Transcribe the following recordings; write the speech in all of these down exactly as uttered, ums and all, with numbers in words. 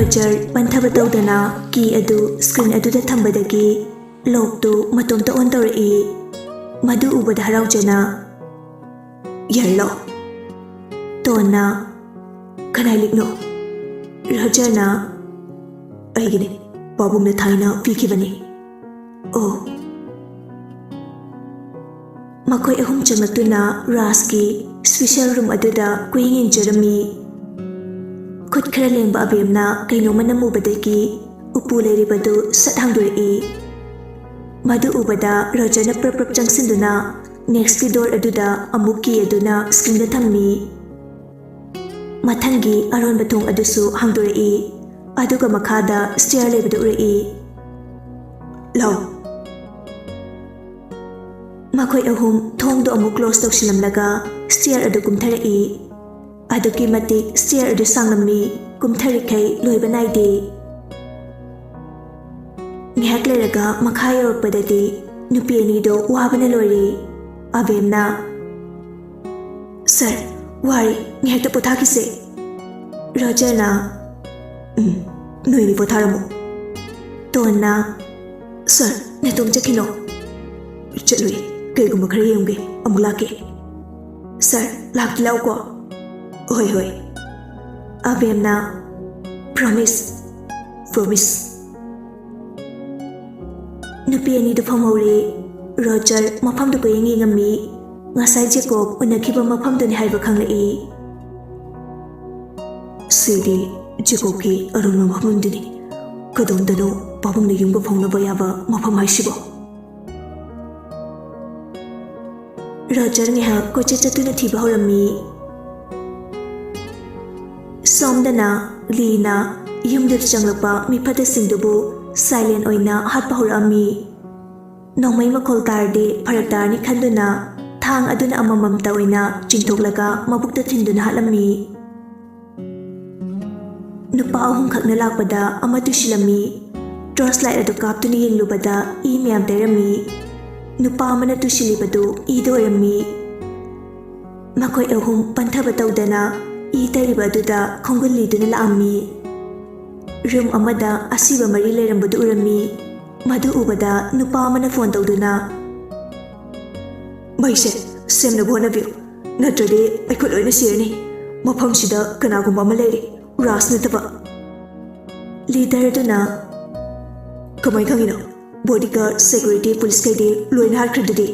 Roger ꯄꯟꯊꯕ ꯇꯧꯗꯅ ꯀꯤ ꯑꯗꯨ ꯁ꯭ꯀ꯭ꯔꯤꯟ ꯑꯗꯨꯗ ꯊꯝꯕꯗꯒꯤ ꯂꯣꯛꯇꯨ ꯃꯇꯣꯝꯇ ꯑꯣꯟ ꯇꯧꯔꯛꯏ꯫ ꯃꯗꯨ ꯎꯕꯗ ꯍꯔꯥꯎꯖꯅ, "ꯌꯥꯔꯂꯣ?" ꯇꯣꯟꯅ, "ꯀꯅꯥꯏ ꯂꯤꯛꯅꯣ?" ꯔꯣꯖꯔꯅ, "ꯑꯩꯒꯤꯅꯤ, ꯄꯥꯕꯨꯡꯅ ꯊꯥꯏꯅ ꯄꯤꯈꯤꯕꯅꯤ꯫" "ꯑꯣ꯫" ꯃꯈꯣꯏ ꯑꯍꯨꯝ ꯆꯪꯂꯛꯇꯨꯅ ꯔꯥꯖꯀꯤ ꯁ꯭ꯄꯤꯁꯦꯜ ꯔꯨꯝ ꯑꯗꯨꯗ ꯀꯨꯌꯦꯡ ꯌꯦꯡꯖꯔꯝꯃꯤ꯫ ꯈꯨꯠ ꯈꯔ ꯂꯦꯡꯕ ꯑꯕꯦꯝꯅ ꯀꯩꯅꯣꯝꯃ ꯅꯝꯃꯨꯕꯗꯒꯤ ꯎꯄꯨ ꯂꯩꯔꯤꯕꯗꯨ ꯁꯠ ꯍꯥꯡꯗꯣꯔꯛꯏ꯫ ꯃꯗꯨ ꯎꯕꯗ ꯔꯣꯖꯔꯅ ꯄ꯭ꯔꯞ ꯄ꯭ꯔꯞ ꯆꯪꯁꯤꯟꯗꯨꯅ ꯅꯦꯛꯁꯀꯤ ꯗꯣꯔ ꯑꯗꯨꯗ ꯑꯃꯨꯛ ꯀꯤ ꯑꯗꯨꯅ ꯁ꯭ꯀ꯭ꯔꯤꯟꯗ ꯊꯝꯃꯤ꯫ ꯃꯊꯪꯒꯤ ꯑꯔꯣꯟꯕ ꯊꯣꯡ ꯑꯗꯨꯁꯨ ꯍꯥꯡꯗꯣꯔꯛꯏ, ꯑꯗꯨꯒ ꯃꯈꯥꯗ ꯁ꯭ꯇꯦꯌꯔ ꯂꯩꯕꯗꯨ ꯎꯔꯛꯏ꯫ "ꯂꯥꯎ꯫" ꯃꯈꯣꯏ ꯑꯍꯨꯝ ꯊꯣꯡꯗꯨ ꯑꯃꯨꯛ ꯀ꯭ꯂꯣꯁ ꯇꯧꯁꯤꯜꯂꯝꯂꯒ ꯁ꯭ꯇꯦꯌꯔ ꯑꯗꯨ ꯀꯨꯝꯊꯔꯛꯏ꯫ ꯑꯗꯨꯛꯀꯤ ꯃꯇꯤꯛ ꯁ꯭ꯇꯦꯌꯔ ꯑꯗꯨ ꯁꯥꯡꯂꯝꯃꯤ, ꯀꯨꯝꯊꯔꯤꯈꯩ ꯂꯣꯏꯕ ꯅꯥꯏꯗꯦ꯫ ꯉꯥꯏꯍꯥꯛ ꯂꯩꯔꯒ ꯃꯈꯥ ꯌꯧꯔꯛꯄꯗꯗꯤ ꯅꯨꯄꯤ ꯑꯅꯤꯗꯣ ꯋꯥꯕꯅ ꯂꯣꯏꯔꯦ꯫ ꯑꯕꯦꯝꯅ, "ꯁꯔ, ꯋꯥꯔꯦ, ꯉꯥꯏꯍꯥꯛꯇ ꯄꯣꯊꯥꯈꯤꯁꯦ꯫" ꯔꯣꯖꯔꯅ, "ꯎꯝ, ꯅꯣꯏꯅꯤ ꯄꯣꯊꯥꯔꯝꯃꯣ꯫" ꯇꯣꯟꯅ, "ꯁꯔ, ꯅꯇꯣꯝ ꯆꯠꯈꯤꯅꯣ꯫" "ꯆꯠꯂꯨꯏ, ꯀꯩꯒꯨꯝꯕ ꯈꯔ ꯌꯦꯡꯒꯦ, ꯑꯃꯨꯛ ꯂꯥꯛꯀꯦ꯫" "ꯁꯔ, ꯂꯥꯛꯇꯤ ꯂꯥꯛꯎꯀꯣ꯫" "ꯍꯣꯏ, ꯍꯣꯏ꯫" ꯑꯕꯦꯝꯅ, "ꯄ꯭ꯔꯣꯃꯤꯁ, ꯄ꯭ꯔꯣꯃꯤꯁ꯫" ꯅꯨꯄꯤ ꯑꯅꯤꯗꯨ ꯐꯝꯍꯧꯔꯦ꯫ ꯔꯣꯖꯔ ꯃꯐꯝꯗꯨ ꯀꯣꯏꯌꯦꯡ ꯌꯦꯡꯉꯝꯃꯤ꯫ ꯉꯁꯥꯏ ꯖꯦꯀꯣꯕ ꯎꯅꯈꯤꯕ ꯃꯐꯝꯗꯨꯅꯤ ꯍꯥꯏꯕ ꯈꯪꯂꯛꯏ꯫ "ꯁꯤꯗꯤ ꯖꯦꯀꯣꯕꯀꯤ ꯑꯔꯣꯟꯕ ꯃꯐꯝꯗꯨꯅꯤ꯫ ꯀꯗꯣꯝꯗꯅꯣ ꯄꯥꯕꯨꯡꯅ ꯌꯨꯝꯒ ꯐꯥꯎꯅꯕ ꯌꯥꯕ ꯃꯐꯝ ꯍꯥꯏꯁꯤꯕꯣ?" ꯔꯣꯖꯔ ꯉꯥꯏꯍꯥꯛ ꯀꯣꯏꯆꯠ ꯆꯠꯇꯨꯅ ꯊꯤꯕ ꯍꯧꯔꯝꯃꯤ꯫ ꯁꯣꯝꯗꯅ ꯂꯤꯅ ꯌꯨꯝꯗꯨꯗ ꯆꯪꯂꯛꯄ ꯃꯤꯐꯠꯇꯁꯤꯡꯗꯨꯕꯨ ꯁꯥꯏꯂꯦꯟ ꯑꯣꯏꯅ ꯍꯥꯠꯄ ꯍꯧꯔꯛꯑꯝꯃꯤ꯫ ꯅꯣꯡꯃꯩ ꯃꯈꯣꯜ ꯇꯥꯔꯗꯤ ꯐꯔꯛ ꯇꯥꯔꯅꯤ ꯈꯟꯗꯨꯅ ꯊꯥꯡ ꯑꯗꯨꯅ ꯑꯃꯃꯝꯇ ꯑꯣꯏꯅ ꯆꯤꯡꯊꯣꯛꯂꯒ ꯃꯕꯨꯛꯇ ꯊꯤꯟꯗꯨꯅ ꯍꯥꯠꯂꯝꯃꯤ꯫ ꯅꯨꯄꯥ ꯑꯍꯨꯝꯈꯛꯅ ꯂꯥꯛꯄꯗ ꯑꯃ ꯇꯨꯁꯤꯜꯂꯝꯃꯤ꯫ ꯇꯣꯔꯆ ꯂꯥꯏꯠ ꯑꯗꯨ ꯀꯥꯞꯇꯨꯅ ꯌꯦꯡꯂꯨꯕꯗ ꯏ ꯃꯌꯥꯝ ꯇꯩꯔꯝꯃꯤ꯫ ꯅꯨꯄꯥ ꯑꯃꯅ ꯇꯨꯁꯤꯜꯂꯤꯕꯗꯨ ꯏꯗ ꯑꯣꯏꯔꯝꯃꯤ꯫ ꯃꯈꯣꯏ ꯑꯍꯨꯝ ꯄꯟꯊꯕ ꯇꯧꯗꯅ ꯏ ꯇꯩꯔꯤꯕ ꯑꯗꯨꯗ ꯈꯣꯡꯒꯨꯜ ꯂꯤꯗꯨꯅ ꯂꯥꯛꯑꯝꯃꯤ꯫ ꯔꯨꯝ ꯑꯃꯗ ꯑꯁꯤꯕ ꯃꯔꯤ ꯂꯩꯔꯝꯕꯗꯨ ꯎꯔꯝꯃꯤ꯫ ꯃꯗꯨ ꯎꯕꯗ ꯅꯨꯄꯥ ꯑꯃꯅ ꯐꯣꯟ ꯇꯧꯗꯨꯅ, "ꯃꯩꯁꯦ ꯁꯦꯝꯅꯕ ꯍꯣꯠꯅꯕꯤꯌꯨ, ꯅꯠꯇ꯭ꯔꯗꯤ ꯑꯩꯈꯣꯏ ꯂꯣꯏꯅ ꯁꯤꯔꯅꯤ꯫ ꯃꯐꯝꯁꯤꯗ ꯀꯅꯥꯒꯨꯝꯕ ꯑꯃ ꯂꯩꯔꯦ, ꯔꯥꯖ ꯅꯠꯇꯕ꯫" ꯂꯤꯗꯔꯗꯨꯅ, "ꯀꯃꯥꯏ ꯈꯪꯉꯤꯅꯣ? ꯕꯣꯗꯤꯒꯥꯔꯗ, ꯁꯦꯀ꯭ꯌꯨꯔꯤꯇꯤ, ꯄꯨꯂꯤꯁꯈꯩꯗꯤ ꯂꯣꯏꯅ ꯍꯥꯠꯈ꯭ꯔꯗꯨꯗꯤ?"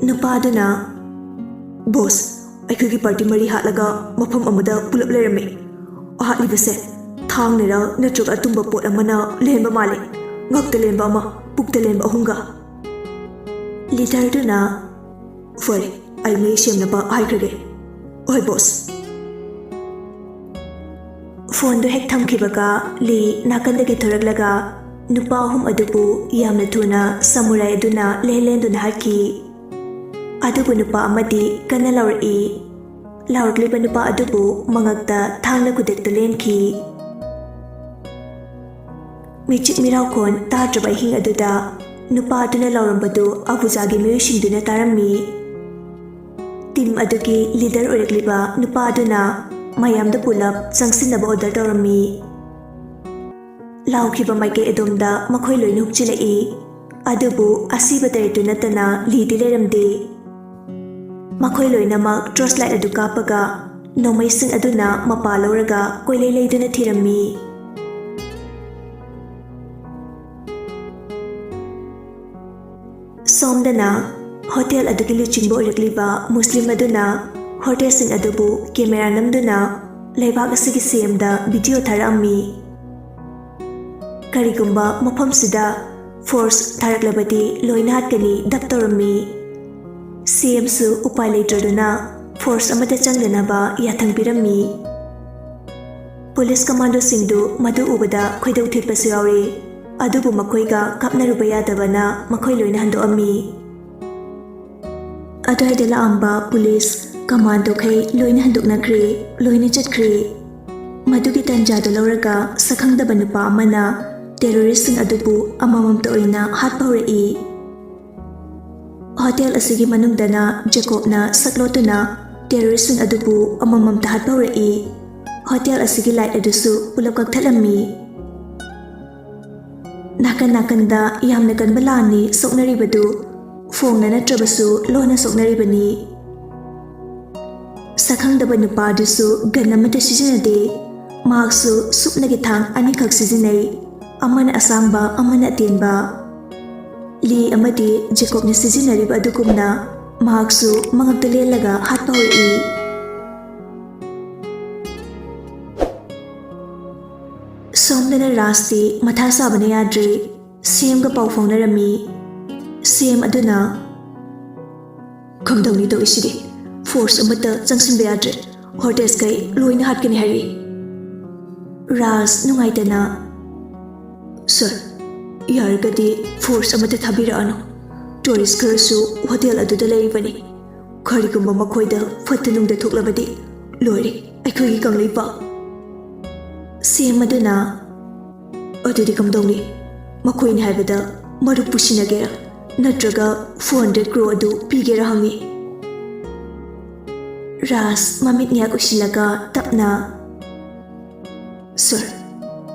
ꯅꯨꯄꯥꯗꯨꯅ, "ꯕꯣꯁ, ꯑꯩꯈꯣꯏꯒꯤ ꯄꯥꯔꯇꯤ ꯃꯔꯤ ꯍꯥꯠꯂꯒ ꯃꯐꯝ ꯑꯃꯗ ꯄꯨꯂꯞ ꯂꯩꯔꯝꯃꯤ꯫ ꯍꯥꯠꯂꯤꯕꯁꯦ ꯊꯥꯡꯅꯔ ꯅꯠꯇ꯭ꯔꯒ ꯑꯇꯨꯝꯕ ꯄꯣꯠ ꯑꯃꯅ ꯂꯦꯟꯕ ꯃꯥꯜꯂꯦ꯫ ꯉꯛꯇ ꯂꯦꯟꯕ ꯑꯃ, ꯄꯨꯛꯇ ꯂꯦꯟꯕ ꯑꯍꯨꯝꯒ꯫" ꯂꯤꯗꯔꯗꯨꯅ, "ꯐꯔꯦ, ꯑꯩ ꯃꯩ ꯁꯦꯝꯅꯕ ꯍꯥꯏꯈ꯭ꯔꯒꯦ꯫ ꯍꯣꯏ ꯕꯣꯁ꯫" ꯐꯣꯟꯗꯨ ꯍꯦꯛ ꯊꯝꯈꯤꯕꯒ ꯂꯤ ꯅꯥꯀꯟꯗꯒꯤ ꯊꯣꯔꯛꯂꯒ ꯅꯨꯄꯥ ꯑꯍꯨꯝ ꯑꯗꯨꯕꯨ ꯌꯥꯝꯅ ꯊꯨꯅ ꯁꯃꯨꯔꯥꯏ ꯑꯗꯨꯅ ꯂꯦꯟ ꯂꯦꯟꯗꯨꯅ ꯍꯥꯠꯈꯤ꯫ ꯑꯗꯨꯕꯨ ꯅꯨꯄꯥ ꯑꯃꯗꯤ ꯀꯟꯅ ꯂꯥꯎꯔꯛꯏ꯫ ꯂꯥꯎꯔꯛꯂꯤꯕ ꯅꯨꯄꯥ ꯑꯗꯨꯕꯨ ꯃꯉꯛꯇ ꯊꯥꯡꯅ ꯈꯨꯗꯦꯛꯇꯨ ꯂꯦꯟꯈꯤ꯫ ꯃꯤꯆꯤꯛ ꯃꯤꯔꯥꯎꯈꯣꯟ ꯇꯥꯗ꯭ꯔꯕ ꯑꯍꯤꯡ ꯑꯗꯨꯗ ꯅꯨꯄꯥ ꯑꯗꯨꯅ ꯂꯥꯎꯔꯝꯕꯗꯨ ꯑꯕꯨꯖꯥꯒꯤ ꯃꯤꯑꯣꯏꯁꯤꯡꯗꯨꯅ ꯇꯥꯔꯝꯃꯤ꯫ ꯇꯤꯝ ꯑꯗꯨꯒꯤ ꯂꯤꯗꯔ ꯑꯣꯏꯔꯛꯂꯤꯕ ꯅꯨꯄꯥ ꯑꯗꯨꯅ ꯃꯌꯥꯝꯗ ꯄꯨꯂꯞ ꯆꯪꯁꯤꯟꯅꯕ ꯑꯣꯔꯗꯔ ꯇꯧꯔꯝꯃꯤ꯫ ꯂꯥꯎꯈꯤꯕ ꯃꯥꯏꯀꯩ ꯑꯗꯣꯝꯗ ꯃꯈꯣꯏ ꯂꯣꯏꯅ ꯍꯨꯞꯆꯤꯜꯂꯛꯏ꯫ ꯑꯗꯨꯕꯨ ꯑꯁꯤꯕ ꯇꯔꯦꯠꯇꯨ ꯅꯠꯇꯅ ꯂꯤꯗꯤ ꯂꯩꯔꯝꯗꯦ꯫ ꯃꯈꯣꯏ ꯂꯣꯏꯅꯃꯛ ꯇꯣꯔꯆ ꯂꯥꯏꯠ ꯑꯗꯨ ꯀꯥꯞꯄꯒ ꯅꯣꯡꯃꯩꯁꯤꯡ ꯑꯗꯨꯅ ꯃꯄꯥ ꯂꯧꯔꯒ ꯀꯣꯏꯂꯩ ꯂꯩꯗꯨꯅ ꯊꯤꯔꯝꯃꯤ꯫ ꯁꯣꯝꯗꯅ ꯍꯣꯇꯦꯜ ꯑꯗꯨꯒꯤ ꯂꯨꯆꯤꯡꯕ ꯑꯣꯏꯔꯛꯂꯤꯕ ꯃꯨꯁꯂꯤꯝ ꯑꯗꯨꯅ ꯍꯣꯇꯦꯜꯁꯤꯡ ꯑꯗꯨꯕꯨ ꯀꯦꯃꯦꯔꯥ ꯅꯝꯗꯨꯅ ꯂꯩꯕꯥꯛ ꯑꯁꯤꯒꯤ ꯁꯤ ꯑꯦꯝꯗ ꯚꯤꯗꯤꯑꯣ ꯊꯥꯔꯛꯑꯝꯃꯤ꯫ ꯀꯔꯤꯒꯨꯝꯕ ꯃꯐꯝꯁꯤꯗ ꯐꯣꯔꯁ ꯊꯥꯔꯛꯂꯕꯗꯤ ꯂꯣꯏꯅ ꯍꯥꯠꯀꯅꯤ ꯗꯞ ꯇꯧꯔꯝꯃꯤ꯫ ꯁꯤ ꯑꯦꯝꯁꯨ ꯎꯄꯥꯏ ꯂꯩꯇ꯭ꯔꯗꯨꯅ ꯐꯣꯔꯁ ꯑꯃꯠꯇ ꯆꯪꯗꯅꯕ ꯌꯥꯊꯪ ꯄꯤꯔꯝꯃꯤ꯫ ꯄꯨꯂꯤꯁ ꯀꯃꯥꯟꯗꯣꯁꯤꯡꯗꯨ ꯃꯗꯨ ꯎꯕꯗ ꯈꯣꯏꯗꯧ ꯊꯤꯠꯄꯁꯨ ꯌꯥꯎꯔꯦ꯫ ꯑꯗꯨꯕꯨ ꯃꯈꯣꯏꯒ ꯀꯥꯞꯅꯔꯨꯕ ꯌꯥꯗꯕꯅ ꯃꯈꯣꯏ ꯂꯣꯏꯅ ꯍꯟꯗꯣꯛꯑꯝꯃꯤ꯫ ꯑꯗ꯭ꯋꯥꯏꯗ ꯂꯥꯛꯑꯝꯕ ꯄꯨꯂꯤꯁ ꯀꯃꯥꯟꯗꯣꯈꯩ ꯂꯣꯏꯅ ꯍꯟꯗꯣꯛꯅꯈ꯭ꯔꯦ, ꯂꯣꯏꯅ ꯆꯠꯈ꯭ꯔꯦ꯫ ꯃꯗꯨꯒꯤ ꯇꯟꯖꯥꯗꯨ ꯂꯧꯔꯒ ꯁꯛꯈꯪꯗꯕ ꯅꯨꯄꯥ ꯑꯃꯅ ꯇꯦꯔꯣꯔꯤꯁꯁꯤꯡ ꯑꯗꯨꯕꯨ ꯑꯃꯃꯝꯇ ꯑꯣꯏꯅ ꯍꯥꯠꯄ ꯍꯧꯔꯛꯏ꯫ ꯍꯣꯇꯦꯜ ꯑꯁꯤꯒꯤ ꯃꯅꯨꯡꯗꯅ ꯖꯦꯀꯣꯕꯅ ꯁꯛ ꯂꯣꯠꯇꯨꯅ ꯇꯦꯔꯣꯔꯤꯁꯁꯤꯡ ꯑꯗꯨꯕꯨ ꯑꯃꯃꯝꯇ ꯍꯥꯠꯄ ꯍꯧꯔꯛꯏ꯫ ꯍꯣꯇꯦꯜ ꯑꯁꯤꯒꯤ ꯂꯥꯏꯠ ꯑꯗꯨꯁꯨ ꯄꯨꯂꯞ ꯀꯛꯊꯠꯂꯝꯃꯤ꯫ ꯅꯥꯀꯟ ꯅꯥꯀꯟꯗ ꯌꯥꯝꯅ ꯀꯟꯕ ꯂꯥꯟꯅꯤ ꯁꯣꯛꯅꯔꯤꯕꯗꯨ꯫ ꯐꯣꯡꯅ ꯅꯠꯇ꯭ꯔꯕꯁꯨ ꯂꯣꯟꯅ ꯁꯣꯛꯅꯔꯤꯕꯅꯤ꯫ ꯁꯛꯈꯪꯗꯕ ꯅꯨꯄꯥꯗꯨꯁꯨ ꯒꯟ ꯑꯃꯠꯇ ꯁꯤꯖꯤꯟꯅꯗꯦ꯫ ꯃꯍꯥꯛꯁꯨ ꯁꯨꯞꯅꯒꯤ ꯊꯥꯡ ꯑꯅꯤꯈꯛ ꯁꯤꯖꯤꯟꯅꯩ, ꯑꯃꯅ ꯑꯁꯥꯡꯕ, ꯑꯃꯅ ꯑꯇꯦꯟꯕ꯫ ꯂꯤ ꯑꯃꯗꯤ ꯖꯦꯀꯣꯕꯅ ꯁꯤꯖꯤꯟꯅꯔꯤꯕ ꯑꯗꯨꯒꯨꯝꯅ ꯃꯍꯥꯛꯁꯨ ꯃꯉꯛꯇ ꯂꯦꯜꯂꯒ ꯍꯥꯠꯄ ꯍꯧꯔꯛꯏ꯫ ꯁꯣꯝꯗꯅ ꯔꯥꯖꯇꯤ ꯃꯊꯥ ꯁꯥꯕꯅ ꯌꯥꯗ꯭ꯔꯦ꯫ ꯁꯦꯝꯒ ꯄꯥꯎ ꯐꯥꯎꯅꯔꯝꯃꯤ꯫ ꯁꯦꯝ ꯑꯗꯨꯅ, "ꯀꯝꯗꯧꯅꯤ ꯇꯧꯔꯤꯁꯤꯗꯤ? ꯐꯣꯔꯁ ꯑꯃꯠꯇ ꯆꯪꯁꯤꯟꯕ ꯌꯥꯗ꯭ꯔꯦ꯫ ꯍꯣꯇꯦꯜꯁꯈꯩ ꯂꯣꯏꯅ ꯍꯥꯠꯀꯅꯤ ꯍꯥꯏꯔꯤ꯫" ꯔꯥꯖ ꯅꯨꯡꯉꯥꯏꯇꯅ, "ꯁꯥꯔ, ꯌꯥꯔꯒꯗꯤ ꯐꯣꯔꯁ ꯑꯃꯠꯇ ꯊꯥꯕꯤꯔꯛꯑꯅꯨ꯫ ꯇꯨꯔꯤꯁ ꯈꯔꯁꯨ ꯍꯣꯇꯦꯜ ꯑꯗꯨꯗ ꯂꯩꯔꯤꯕꯅꯤ꯫ ꯀꯔꯤꯒꯨꯝꯕ ꯃꯈꯣꯏꯗ ꯐꯠꯇ ꯅꯨꯡꯗ ꯊꯣꯛꯂꯕꯗꯤ ꯂꯣꯏꯔꯦ ꯑꯩꯈꯣꯏꯒꯤ ꯀꯪꯂꯩꯄꯥꯛ꯫" ꯁꯦꯝ ꯑꯗꯨꯅ, "ꯑꯗꯨꯗꯤ ꯀꯝꯗꯧꯅꯤ? ꯃꯈꯣꯏꯅ ꯍꯥꯏꯕꯗ ꯃꯔꯨꯞ ꯄꯨꯁꯤꯟꯅꯒꯦꯔꯥ, ꯅꯠꯇ꯭ꯔꯒ ꯐꯣꯔ ꯍꯟꯗ꯭ꯔꯦꯠ ꯀ꯭ꯔꯣ ꯑꯗꯨ ꯄꯤꯒꯦꯔꯥ?" ꯍꯪꯉꯤ꯫ ꯔꯥꯖ ꯃꯃꯤꯠ ꯉꯥꯏꯍꯥꯛ ꯎꯏꯁꯤꯜꯂꯒ ꯇꯞꯅ, "ꯁꯥꯔ,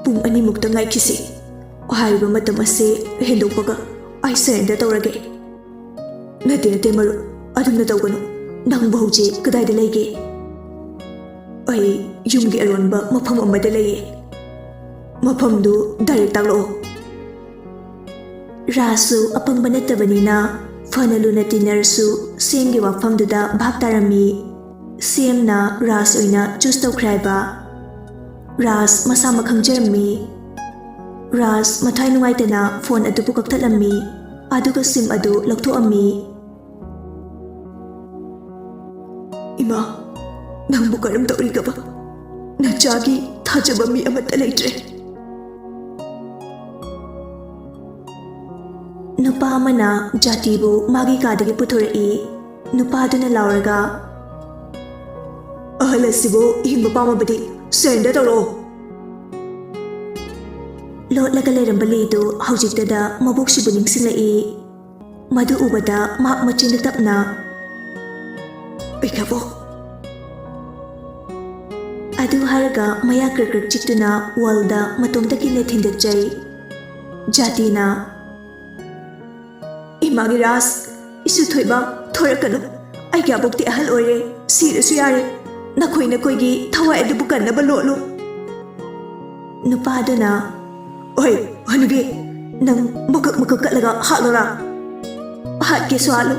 ꯄꯨꯡ ꯑꯅꯤꯃꯨꯛꯇ ꯉꯥꯏꯈꯤꯁꯤ꯫ ꯍꯥꯏꯔꯤꯕ ꯃꯇꯝ ꯑꯁꯤ ꯍꯦꯟꯗꯣꯛꯄꯒ ꯑꯩ ꯁꯔꯦꯟꯗꯔ ꯇꯧꯔꯒꯦ꯫" "ꯅꯠꯇꯦ, ꯅꯠꯇꯦ ꯃꯔꯨꯞ, ꯑꯗꯨꯝꯅ ꯇꯧꯒꯅꯨ꯫ ꯅꯪꯕꯨ ꯍꯧꯖꯤꯛ ꯀꯗꯥꯏꯗ ꯂꯩꯒꯦ?" "ꯑꯩ ꯌꯨꯝꯒꯤ ꯑꯔꯣꯟꯕ ꯃꯐꯝ ꯑꯃꯗ ꯂꯩꯌꯦ꯫" "ꯃꯐꯝꯗꯨ ꯗꯥꯏꯔꯦꯛ ꯇꯥꯛꯂꯛꯑꯣ꯫" ꯔꯥꯖꯁꯨ ꯑꯄꯪꯕ ꯅꯠꯇꯕꯅꯤꯅ ꯐꯅ ꯂꯨꯅ ꯇꯤꯟꯅꯔꯁꯨ ꯁꯦꯝꯒꯤ ꯋꯥꯐꯝꯗꯨꯗ ꯚꯥꯞ ꯇꯥꯔꯝꯃꯤ꯫ ꯁꯦꯝꯅ ꯔꯥꯖ ꯑꯣꯏꯅ ꯆꯨꯁ ꯇꯧꯈ꯭ꯔꯦ ꯍꯥꯏꯕ ꯔꯥꯖ ꯃꯁꯥꯃꯛ ꯈꯪꯖꯔꯝꯃꯤ꯫ ꯔꯥꯖ ꯃꯊ꯭ꯋꯥꯏ ꯅꯨꯡꯉꯥꯏꯇꯅ ꯐꯣꯟ ꯑꯗꯨꯕꯨ ꯀꯛꯊꯠꯂꯝꯃꯤ, ꯑꯗꯨꯒ ꯁꯤꯝ ꯑꯗꯨ ꯂꯧꯊꯣꯛꯑꯝꯃꯤ꯫ "ꯏꯃꯥ, ꯅꯪꯕꯨ ꯀꯔꯝ ꯇꯧꯔꯤꯒꯕ? ꯅꯆꯥꯒꯤ ꯊꯥꯖꯕ ꯃꯤ ꯑꯃꯠꯇ ꯂꯩꯇ꯭ꯔꯦ꯫" ꯅꯨꯄꯥ ꯑꯃꯅ ꯖꯥꯇꯤꯕꯨ ꯃꯥꯒꯤ ꯀꯥꯗꯒꯤ ꯄꯨꯊꯣꯔꯛꯏ꯫ ꯅꯨꯄꯥꯗꯨꯅ ꯂꯥꯎꯔꯒ, "ꯑꯍꯜ ꯑꯁꯤꯕꯨ ꯍꯤꯡꯕ ꯄꯥꯝꯃꯕꯗꯤ ꯁꯔꯦꯟꯗꯔ ꯇꯧꯔꯛꯑꯣ꯫" ꯂꯣꯠꯂꯒ ꯂꯩꯔꯝꯕ ꯂꯤꯗꯨ ꯍꯧꯖꯤꯛꯇꯗ ꯃꯕꯣꯛꯁꯤꯕꯨ ꯅꯤꯡꯁꯤꯡꯂꯛꯏ꯫ ꯃꯗꯨ ꯎꯕꯗ ꯃꯍꯥꯛ ꯃꯆꯤꯟꯗ ꯇꯞꯅ, "ꯑꯩ ꯀꯕꯣꯛ!" ꯑꯗꯨ ꯍꯥꯏꯔꯒ ꯃꯌꯥ ꯀ꯭ꯔꯛ ꯀ꯭ꯔꯛ ꯆꯤꯛꯇꯨꯅ ꯋꯥꯜꯗ ꯃꯇꯣꯝꯇ ꯀꯤꯟꯅ ꯊꯤꯟꯗꯠꯆꯩ꯫ ꯖꯥꯇꯤꯅ, "ꯏꯃꯥꯒꯤ ꯔꯥꯖ, ꯏꯁꯨ ꯊꯣꯏꯕ, ꯊꯣꯔꯛꯀꯅꯨ꯫ ꯑꯩꯒꯤ ꯑꯕꯣꯛꯇꯤ ꯑꯍꯜ ꯑꯣꯏꯔꯦ, ꯁꯤꯔꯁꯨ ꯌꯥꯔꯦ꯫ ꯅꯈꯣꯏ ꯅꯈꯣꯏꯒꯤ ꯊꯋꯥꯏ ꯑꯗꯨꯕꯨ ꯀꯟꯅꯕ ꯂꯣꯠꯂꯨ꯫" ꯅꯨꯄꯥꯗꯨꯅ, "ꯑꯣꯏ, ꯍꯅꯨꯕꯤ, ꯅꯪ ꯃꯀꯛ ꯃꯀꯛ ꯀꯠꯂꯒ ꯍꯥꯠꯂꯣꯔꯥ?" "ꯍꯥꯠꯀꯦꯁꯨ ꯍꯥꯠꯂꯨ,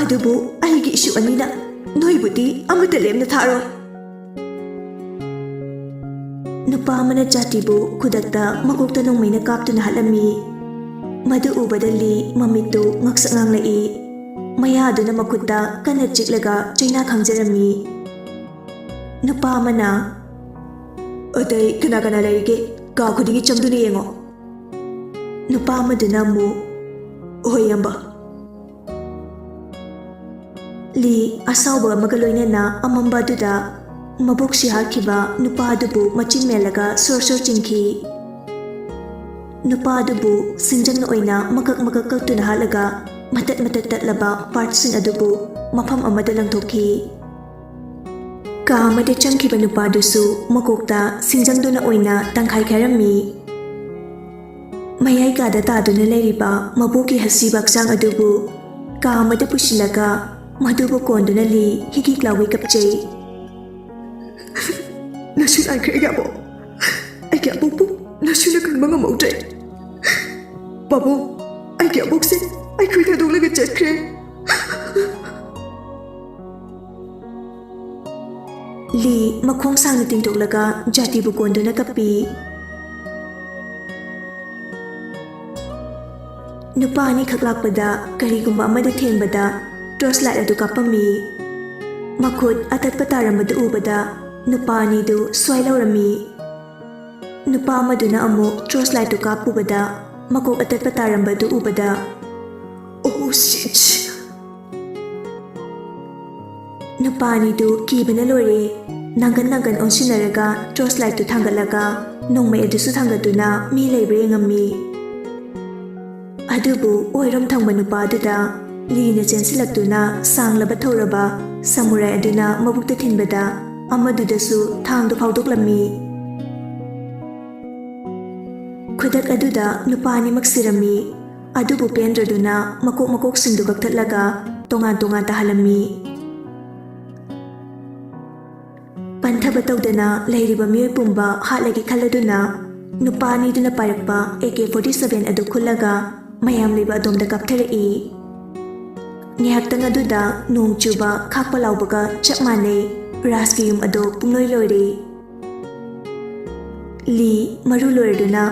ꯑꯗꯨꯕꯨ ꯑꯩꯒꯤ ꯏꯁꯨ ꯑꯅꯤꯅ ꯅꯣꯏꯕꯨꯗꯤ ꯑꯃꯠꯇ ꯂꯦꯝꯅ ꯊꯥꯔꯣꯏ꯫" ꯅꯨꯄꯥ ꯑꯃꯅ ꯖꯥꯇꯤꯕꯨ ꯈꯨꯗꯛꯇ ꯃꯀꯣꯛꯇ ꯅꯣꯡꯃꯩꯅ ꯀꯥꯞꯇꯨꯅ ꯍꯥꯠꯂꯝꯃꯤ꯫ ꯃꯗꯨ ꯎꯕꯗ ꯂꯤ ꯃꯃꯤꯠꯇꯨ ꯉꯛꯁꯛ ꯉꯥꯡꯂꯛꯏ꯫ ꯃꯌꯥꯗꯨꯅ ꯃꯈꯨꯠꯇ ꯀꯟꯅ ꯆꯤꯛꯂꯒ ꯆꯩꯅꯥ ꯈꯥꯡꯖꯔꯝꯃꯤ꯫ ꯅꯨꯄꯥ ꯑꯃꯅ, "ꯑꯇꯩ ꯀꯅꯥ ꯀꯅꯥ ꯂꯩꯔꯤꯒꯦ? ꯀꯥ ꯈꯨꯗꯤꯡꯒꯤ ꯆꯪꯗꯨꯅ ꯌꯦꯡꯉꯣ꯫" ꯅꯨꯄꯥ ꯑꯃꯗꯨꯅ ꯑꯃꯨꯛ, "ꯍꯣꯏ, ꯏꯌꯥꯝꯕ꯫" ꯂꯤ ꯑꯁꯥꯎꯕ ꯑꯃꯒ ꯂꯣꯏꯅꯅ ꯑꯃꯝꯕ ꯑꯗꯨꯗ ꯃꯕꯣꯛꯁꯤ ꯍꯥꯠꯈꯤꯕ ꯅꯨꯄꯥ ꯑꯗꯨꯕꯨ ꯃꯆꯤꯟ ꯃꯦꯜꯂꯒ ꯁꯣꯔ ꯁꯣꯔ ꯆꯤꯡꯈꯤ꯫ ꯅꯨꯄꯥ ꯑꯗꯨꯕꯨ ꯁꯤꯡꯖꯪꯅ ꯑꯣꯏꯅ ꯃꯀꯛ ꯃꯀꯛ ꯀꯛꯇꯨꯅ ꯍꯥꯠꯂꯒ ꯃꯇꯠ ꯃꯇꯠ ꯇꯠꯂꯕ ꯄꯥꯔꯠꯁꯤꯡ ꯑꯗꯨꯕꯨ ꯃꯐꯝ ꯑꯃꯗ ꯂꯪꯊꯣꯛꯈꯤ꯫ ꯀꯥ ꯑꯃꯗ ꯆꯪꯈꯤꯕ ꯅꯨꯄꯥꯗꯨꯁꯨ ꯃꯀꯣꯛꯇ ꯁꯤꯡꯖꯪꯗꯨꯅ ꯑꯣꯏꯅ ꯇꯪꯈꯥꯏ ꯈꯥꯏꯔꯝꯃꯤ꯫ ꯃꯌꯥꯏ ꯀꯥꯗ ꯇꯥꯗꯨꯅ ꯂꯩꯔꯤꯕ ꯃꯕꯣꯛꯀꯤ ꯍꯁꯤꯕ ꯍꯛꯆꯥꯡ ꯑꯗꯨꯕꯨ ꯀꯥ ꯑꯃꯗ ꯄꯨꯁꯤꯜꯂꯒ ꯃꯗꯨꯕꯨ ꯀꯣꯟꯗꯨꯅ ꯂꯤ ꯍꯤꯛ ꯍꯤꯛ ꯂꯥꯎꯒꯩ ꯀꯞꯆꯩ꯫ "ꯅꯁꯨ ꯅꯥꯏꯈ꯭ꯔꯦ, ꯑꯩꯒꯤ ꯑꯕꯣꯛ꯫ ꯑꯩꯒꯤ ꯑꯕꯣꯛꯄꯨ ꯅꯁꯨꯅ ꯀꯟꯕ ꯉꯝꯍꯧꯗ꯭ꯔꯦ꯫ ꯄꯥꯕꯨꯡ, ꯑꯩꯒꯤ ꯑꯕꯣꯛꯁꯦ ꯑꯩꯈꯣꯏ ꯊꯥꯗꯣꯛꯂꯒ ꯆꯠꯈ꯭ꯔꯦ꯫" ꯂꯤ ꯃꯈꯣꯡ ꯁꯥꯡꯅ ꯇꯤꯡꯊꯣꯛꯂꯒ ꯖꯥꯇꯤꯕꯨ ꯀꯣꯟꯗꯨꯅ ꯀꯞꯄꯤ꯫ ꯅꯨꯄꯥ ꯑꯅꯤꯈꯛ ꯂꯥꯛꯄꯗ ꯀꯔꯤꯒꯨꯝꯕ ꯑꯃꯗ ꯊꯦꯡꯕꯗ ꯇꯣꯔꯆ ꯂꯥꯏꯠ ꯑꯗꯨ ꯀꯥꯞꯄꯝꯃꯤ꯫ ꯃꯈꯨꯠ ꯑꯇꯠꯄ ꯇꯥꯔꯝꯕꯗꯨ ꯎꯕꯗ ꯅꯨꯄꯥ ꯑꯅꯤꯗꯨ ꯁ꯭ꯋꯥꯏ ꯂꯧꯔꯝꯃꯤ꯫ ꯅꯨꯄꯥ ꯑꯃꯗꯨꯅ ꯑꯃꯨꯛ ꯇꯣꯔꯆ ꯂꯥꯏꯠꯇꯨ ꯀꯥꯞꯄꯨꯕꯗ ꯃꯀꯣꯛ ꯑꯇꯠꯄ ꯇꯥꯔꯝꯕꯗꯨ ꯎꯕꯗ, "ꯑꯣ, ꯁꯤꯠ!" ꯅꯨꯄꯥ ꯑꯅꯤꯗꯨ ꯀꯤꯕꯅ ꯂꯣꯏꯔꯦ꯫ ꯅꯥꯡꯒꯟ ꯅꯥꯡꯒꯟ ꯑꯣꯟꯁꯤꯟꯅꯔꯒ ꯇꯣꯔꯆ ꯂꯥꯏꯠꯇꯨ ꯊꯥꯡꯒꯠꯂꯒ ꯅꯣꯡꯃꯩ ꯑꯗꯨꯁꯨ ꯊꯥꯡꯒꯠꯇꯨꯅ ꯃꯤ ꯂꯩꯕ꯭ꯔꯥ ꯌꯦꯡꯉꯝꯃꯤ꯫ ꯑꯗꯨꯕꯨ ꯑꯣꯏꯔꯣꯝ ꯊꯪꯕ ꯅꯨꯄꯥꯗꯨꯗ ꯂꯤꯅ ꯆꯦꯟꯁꯤꯜꯂꯛꯇꯨꯅ ꯁꯥꯡꯂꯕ ꯊꯧꯔꯕ ꯁꯃꯨꯔꯥꯏ ꯑꯗꯨꯅ ꯃꯕꯨꯛꯇ ꯊꯤꯟꯕꯗ ꯑꯃꯗꯨꯗꯁꯨ ꯊꯥꯡꯗꯨ ꯐꯥꯎꯗꯣꯛꯂꯝꯃꯤ꯫ ꯈꯨꯗꯛ ꯑꯗꯨꯗ ꯅꯨꯄꯥ ꯑꯅꯤꯃꯛ ꯁꯤꯔꯝꯃꯤ꯫ ꯑꯗꯨꯕꯨ ꯄꯦꯟꯗ꯭ꯔꯗꯨꯅ ꯃꯀꯣꯛ ꯃꯀꯣꯛꯁꯤꯡꯗꯨ ꯀꯛꯊꯠꯂꯒ ꯇꯣꯉꯥꯟ ꯇꯣꯉꯥꯟ ꯇꯥꯍꯜꯂꯝꯃꯤ꯫ ꯄꯟꯊꯕ ꯇꯧꯗꯅ ꯂꯩꯔꯤꯕ ꯃꯤꯑꯣꯏ ꯄꯨꯝꯕ ꯍꯥꯠꯂꯒꯦ ꯈꯜꯂꯗꯨꯅ ꯅꯨꯄꯥ ꯑꯅꯤꯗꯨꯅ ꯄꯥꯏꯔꯛꯄ ꯑꯦ ꯀꯦ ꯐꯣꯔꯇꯤ ꯁꯚꯦꯟ ꯑꯗꯨ ꯈꯨꯠꯂꯒ ꯃꯌꯥꯝ ꯂꯩꯕ ꯑꯗꯣꯝꯗ ꯀꯥꯞꯊꯔꯛꯏ꯫ ꯉꯥꯏꯍꯥꯛꯇꯪ ꯑꯗꯨꯗ ꯅꯣꯡ ꯆꯨꯕ ꯈꯥꯛꯄ ꯂꯥꯎꯕꯒ ꯆꯞ ꯃꯥꯟꯅꯩ꯫ ꯔꯥꯖꯀꯤ ꯌꯨꯝ ꯑꯗꯨ ꯄꯨꯡꯂꯣꯏ ꯂꯣꯏꯔꯦ꯫ ꯂꯤ ꯃꯔꯨ ꯂꯣꯏꯔꯗꯨꯅ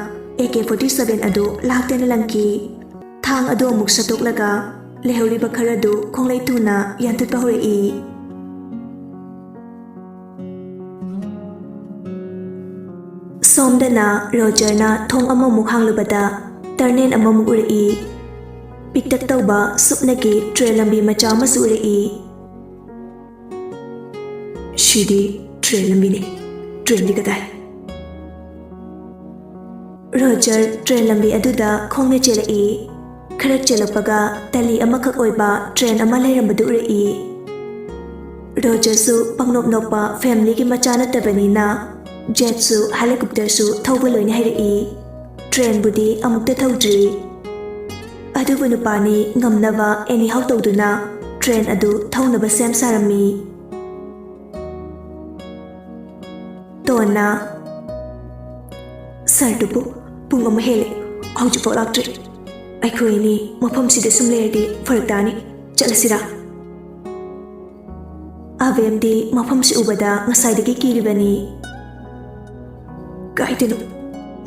ꯑꯦ ꯀꯦ ꯐꯣꯔꯇꯤ ꯁꯚꯦꯟ ꯑꯗꯨ ꯂꯥꯛꯇꯅ ꯂꯪꯈꯤ꯫ ꯊꯥꯡ ꯑꯗꯨ ꯑꯃꯨꯛ ꯁꯠꯇꯣꯛꯂꯒ ꯂꯩꯍꯧꯔꯤꯕ ꯈꯔꯗꯨ ꯈꯣꯡꯂꯩ ꯊꯨꯅ ꯌꯥꯟꯊꯠꯄ ꯍꯧꯔꯛꯏ꯫ ꯁꯣꯝꯗꯅ ꯔꯣꯖꯔꯅ ꯊꯣꯡ ꯑꯃꯃꯨꯛ ꯍꯥꯡꯂꯨꯕꯗ ꯇꯔꯅꯦꯟ ꯑꯃꯃꯨꯛ ꯎꯔꯛꯏ꯫ ꯄꯤꯛꯇꯛ ꯇꯧꯕ ꯁꯨꯞꯅꯒꯤ ꯇ꯭ꯔꯦꯟ ꯂꯝꯕꯤ ꯃꯆꯥ ꯑꯃꯁꯨ ꯎꯔꯛꯏ꯫ "ꯁꯤꯗꯤ ꯇ꯭ꯔꯦꯟ ꯂꯝꯕꯤꯅꯤ꯫ ꯇ꯭ꯔꯦꯟꯗꯤ ꯀꯗꯥꯏ?" ꯔꯣꯖꯔ ꯇ꯭ꯔꯦꯟ ꯂꯝꯕꯤ ꯑꯗꯨꯗ ꯈꯣꯡꯅ ꯆꯦꯜꯂꯛꯏ꯫ ꯈꯔ ꯆꯦꯜꯂꯛꯄꯒ ꯇꯂꯤ ꯑꯃꯈꯛ ꯑꯣꯏꯕ ꯇ꯭ꯔꯦꯟ ꯑꯃ ꯂꯩꯔꯝꯕꯗꯨ ꯎꯔꯛꯏ꯫ ꯔꯣꯖꯔꯁꯨ ꯄꯪꯅꯣꯞ ꯅꯣꯞꯄ ꯐꯦꯃꯤꯂꯤꯒꯤ ꯃꯆꯥ ꯅꯠꯇꯕꯅꯤꯅ ꯖꯦꯠꯁꯨ ꯍꯦꯂꯤꯀꯣꯞꯇꯔꯁꯨ ꯊꯧꯕ ꯂꯣꯏꯅ ꯍꯩꯔꯛꯏ꯫ ꯇ꯭ꯔꯦꯟꯕꯨꯗꯤ ꯑꯃꯨꯛꯇ ꯊꯧꯗ꯭ꯔꯤ꯫ ꯑꯗꯨꯕꯨ ꯅꯨꯄꯥꯅꯤ ꯉꯝꯅꯕ ꯑꯦꯅꯤꯍꯥꯎ ꯇꯧꯗꯨꯅ ꯇ꯭ꯔꯦꯟ ꯑꯗꯨ ꯊꯧꯅꯕ ꯁꯦꯝ ꯁꯥꯔꯝꯃꯤ꯫ ꯇꯣꯟꯅ, "ꯁꯥꯔꯗꯨꯕꯨ ꯄꯨꯡ ꯑꯃ ꯍꯦꯜꯂꯦ, ꯍꯧꯖꯤꯛꯐꯥꯎ ꯂꯥꯛꯇ꯭ꯔꯤ꯫ ꯑꯩꯈꯣꯏ ꯑꯅꯤ ꯃꯐꯝꯁꯤꯗ ꯁꯨꯝ ꯂꯩꯔꯗꯤ ꯐꯔꯛ ꯇꯥꯅꯤ꯫ ꯆꯠꯂꯁꯤꯔꯥ?" ꯑꯕꯦꯝꯗꯤ ꯃꯐꯝꯁꯤ ꯎꯕꯗ ꯉꯁꯥꯏꯗꯒꯤ ꯀꯤꯔꯤꯕꯅꯤ꯫ "ꯀꯥꯏꯗꯅꯣ